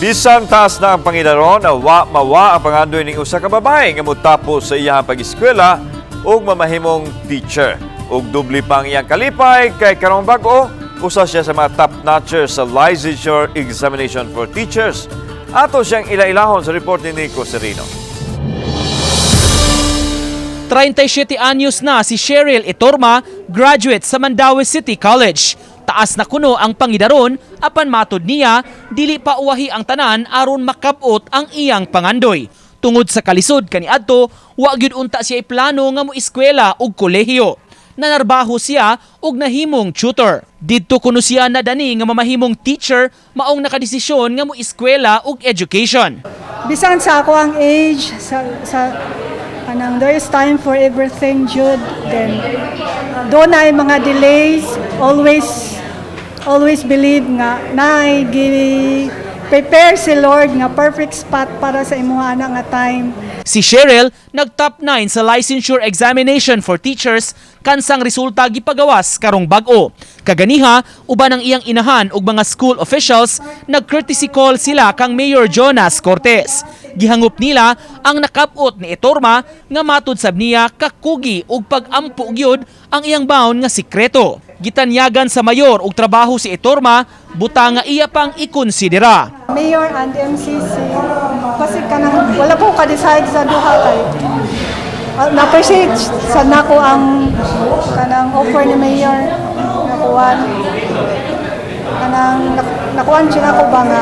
Bisan taas na ang pangidaron, wa mawa ang pangandoy ning usa ka babae nga motapos sa iyang pag-eskwela ug mamahimong teacher. Ug doble pa ang iyang kalipay kay karong bag-o, usa siya sa mga top notchers sa licensure examination for teachers. Ato siyang ila-ilahon sa report ni Nico Serino. 37 anyos na si Cheryl Etorma, graduate sa Mandaue City College. Taas na kuno ang pangidaron, apan matod niya, dili pa uwahi ang tanan aron makabot ang iyang pangandoy. Tungod sa kalisod kaniadto, wa gyud unta siya iplano nga mo eskwela og kolehiyo. Nanarbaho siya og nahimong tutor. Didto kuno siya nadani nga mamahimong teacher, maong nakadesisyon nga mo eskwela og education. Bisan sa ako ang age sa kanang there is time for everything jud. Then doon na mga delays, always always believe nga naay gi prepare si Lord nga perfect spot para sa imuha ana nga time. Si Cheryl nag-top 9 sa licensure examination for teachers kansang resulta gipagawas karong bag-o. Kaganiha, uban ang iyang inahan ug mga school officials, nag-courtesy call sila kang Mayor Jonas Cortez. Gihangop nila ang nakab-ot ni Etorma nga matud sab niya kakugi ug pag-ampo gyud ang iyang baon nga sikreto. Gitanyagan sa mayor og trabaho si Etorma, buta nga iya pang ikonsidera. Mayor and MCC kasi kanang wala po ka-decide sa duha kay na-appreciate sa nako ang kanang offer ni Mayor. Nakuan kanang nakuan siya nako ba nga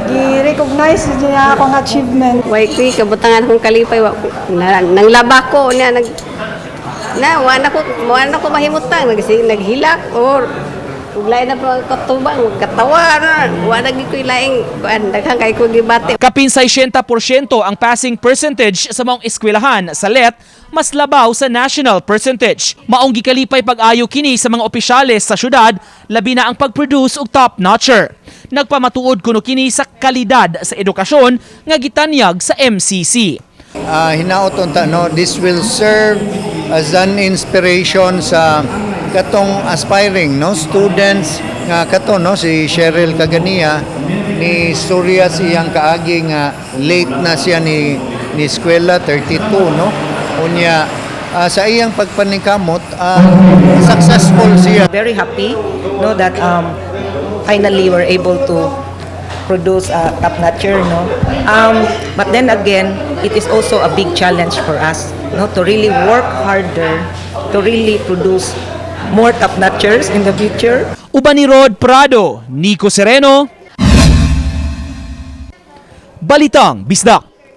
gi-recognize niya akong achievement. Way ko'y kabutangan akong kalipay wa na, nang laba ko niya nag na wa na ko mahimutang nag naghilak or ug lain na pa katubang katawa na wa na gyud ko'y laing kuan, daghan kay ko gibati. Kapin 60% ang passing percentage sa maong eskwelahan sa LET, mas labaw sa national percentage. Maong gikalipay pag-ayo kini sa mga opisyales sa syudad, labi na ang pag-produce og top notcher. Nagpamatuod kuno kini sa kalidad sa edukasyon nga gitanyag sa MCC. Hinaot unta, no, this will serve as an inspiration sa katong aspiring, no, students nga kato, no, si Cheryl kaganiya ni istorya sa iyang kaagi nga late na siya ni eskwela, 32, no, unya sa iyang pagpaningkamot, successful siya. Very happy, no, that finally we're able to produce a top notcher, no. But then again, it is also a big challenge for us, no, to really work harder to really produce more top notchers in the future. Uban ni Rod Prado, Nico Sereno, Balitang Bisdak.